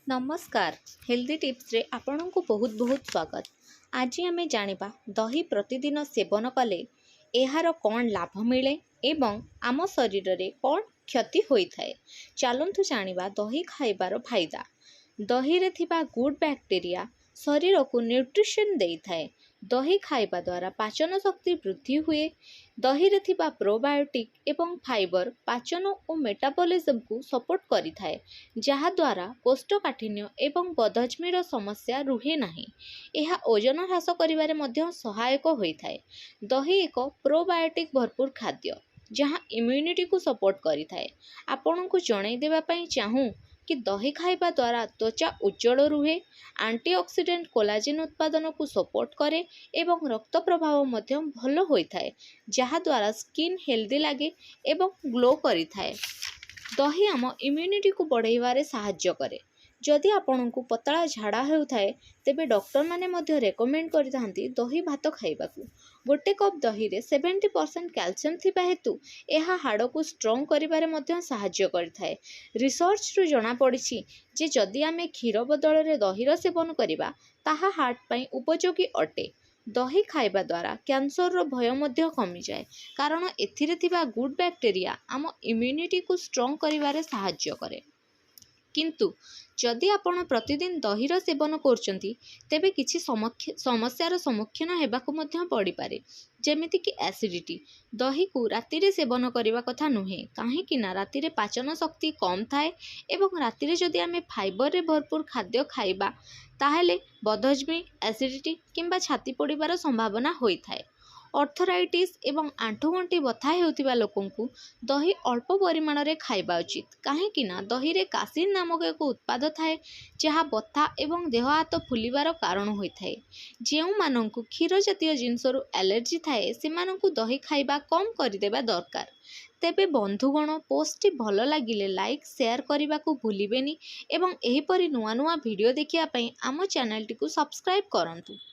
ନମସ୍କାର, ହେଲ୍ଦି ଟିପ୍ସରେ ଆପଣଙ୍କୁ ବହୁତ ବହୁତ ସ୍ୱାଗତ। ଆଜି ଆମେ ଜାଣିବା, ଦହି ପ୍ରତିଦିନ ସେବନ କଲେ ଏହାର କ'ଣ ଲାଭ ମିଳେ ଏବଂ ଆମ ଶରୀରରେ କ'ଣ କ୍ଷତି ହୋଇଥାଏ। ଚାଲନ୍ତୁ ଜାଣିବା ଦହି ଖାଇବାର ଫାଇଦା। ଦହିରେ ଥିବା ଗୁଡ୍ ବ୍ୟାକ୍ଟେରିଆ ଶରୀରକୁ ନ୍ୟୁଟ୍ରିସନ୍ ଦେଇଥାଏ। ଦହି ଖାଇବା ଦ୍ୱାରା ପାଚନ ଶକ୍ତି ବୃଦ୍ଧି ହୁଏ। ଦହିରେ ଥିବା ପ୍ରୋବାୟୋଟିକ୍ ଏବଂ ଫାଇବର ପାଚନ ଓ ମେଟାବଲିଜମକୁ ସପୋର୍ଟ କରିଥାଏ, ଯାହାଦ୍ୱାରା କୋଷ୍ଠକାଠିନ୍ୟ ଏବଂ ବଦହଜମିର ସମସ୍ୟା ରୁହେ ନାହିଁ। ଏହା ଓଜନ ହ୍ରାସ କରିବାରେ ମଧ୍ୟ ସହାୟକ ହୋଇଥାଏ। ଦହି ଏକ ପ୍ରୋବାୟୋଟିକ୍ ଭରପୁର ଖାଦ୍ୟ, ଯାହା ଇମ୍ୟୁନିଟିକୁ ସପୋର୍ଟ କରିଥାଏ। ଆପଣଙ୍କୁ ଜଣାଇ ଦେବା ପାଇଁ ଚାହୁଁ କି ଦହି ଖାଇବା ଦ୍ୱାରା ତ୍ୱଚା ଉଜ୍ଜଳ ରୁହେ, ଆଣ୍ଟିଅକ୍ସିଡେଣ୍ଟ କୋଲାଜିନ୍ ଉତ୍ପାଦନକୁ ସପୋର୍ଟ କରେ ଏବଂ ରକ୍ତ ପ୍ରବାହ ମଧ୍ୟ ଭଲ ହୋଇଥାଏ, ଯାହାଦ୍ୱାରା ସ୍କିନ୍ ହେଲ୍ଦି ଲାଗେ ଏବଂ ଗ୍ଲୋ କରିଥାଏ। ଦହି ଆମ ଇମ୍ୟୁନିଟିକୁ ବଢ଼ାଇବାରେ ସାହାଯ୍ୟ କରେ। ଯଦି ଆପଣଙ୍କୁ ପତଳା ଝାଡ଼ା ହେଉଥାଏ, ତେବେ ଡକ୍ଟରମାନେ ମଧ୍ୟ ରେକମେଣ୍ଡ କରିଥାନ୍ତି ଦହି ଭାତ ଖାଇବାକୁ। ଗୋଟେ କପ୍ ଦହିରେ 70% କ୍ୟାଲସିୟମ୍ ଥିବା ହେତୁ ଏହା ହାଡ଼କୁ ଷ୍ଟ୍ରଙ୍ଗ କରିବାରେ ମଧ୍ୟ ସାହାଯ୍ୟ କରିଥାଏ। ରିସର୍ଚ୍ଚରୁ ଜଣାପଡ଼ିଛି ଯେ ଯଦି ଆମେ କ୍ଷୀର ବଦଳରେ ଦହିର ସେବନ କରିବା, ତାହା ହାର୍ଟ ପାଇଁ ଉପଯୋଗୀ ଅଟେ। ଦହି ଖାଇବା ଦ୍ୱାରା କ୍ୟାନ୍ସରର ଭୟ ମଧ୍ୟ କମିଯାଏ, କାରଣ ଏଥିରେ ଥିବା ଗୁଡ୍ ବ୍ୟାକ୍ଟେରିଆ ଆମ ଇମ୍ୟୁନିଟିକୁ ଷ୍ଟ୍ରଙ୍ଗ କରିବାରେ ସାହାଯ୍ୟ କରେ। କିନ୍ତୁ ଯଦି ଆପଣ ପ୍ରତିଦିନ ଦହିର ସେବନ କରୁଛନ୍ତି, ତେବେ କିଛି ସମସ୍ୟାର ସମ୍ମୁଖୀନ ହେବାକୁ ମଧ୍ୟ ପଡ଼ିପାରେ, ଯେମିତିକି ଆସିଡ଼ିଟି। ଦହିକୁ ରାତିରେ ସେବନ କରିବା କଥା ନୁହେଁ, କାହିଁକି ନା ରାତିରେ ପାଚନ ଶକ୍ତି କମ୍ ଥାଏ ଏବଂ ରାତିରେ ଯଦି ଆମେ ଫାଇବରରେ ଭରପୁର ଖାଦ୍ୟ ଖାଇବା, ତାହେଲେ ବଦହଜମି, ଆସିଡ଼ିଟି କିମ୍ବା ଛାତି ପୋଡ଼ିବାର ସମ୍ଭାବନା ହୋଇଥାଏ। ଅର୍ଥରାଇଟିସ୍ ଏବଂ ଆଣ୍ଠୁଗଣ୍ଠି ବଥା ହେଉଥିବା ଲୋକଙ୍କୁ ଦହି ଅଳ୍ପ ପରିମାଣରେ ଖାଇବା ଉଚିତ, କାହିଁକି ନା ଦହିରେ କାସିନ୍ ନାମକ ଏକ ଉତ୍ପାଦ ଥାଏ, ଯାହା ବଥା ଏବଂ ଦେହ ହାତ ଫୁଲିବାର କାରଣ ହୋଇଥାଏ। ଯେଉଁମାନଙ୍କୁ କ୍ଷୀର ଜାତୀୟ ଜିନିଷରୁ ଆଲର୍ଜି ଥାଏ, ସେମାନଙ୍କୁ ଦହି ଖାଇବା କମ୍ କରିଦେବା ଦରକାର। ତେବେ ବନ୍ଧୁଗଣ, ପୋଷ୍ଟଟି ଭଲ ଲାଗିଲେ ଲାଇକ୍, ସେୟାର କରିବାକୁ ଭୁଲିବେନି ଏବଂ ଏହିପରି ନୂଆ ନୂଆ ଭିଡ଼ିଓ ଦେଖିବା ପାଇଁ ଆମ ଚ୍ୟାନେଲଟିକୁ ସବସ୍କ୍ରାଇବ୍ କରନ୍ତୁ।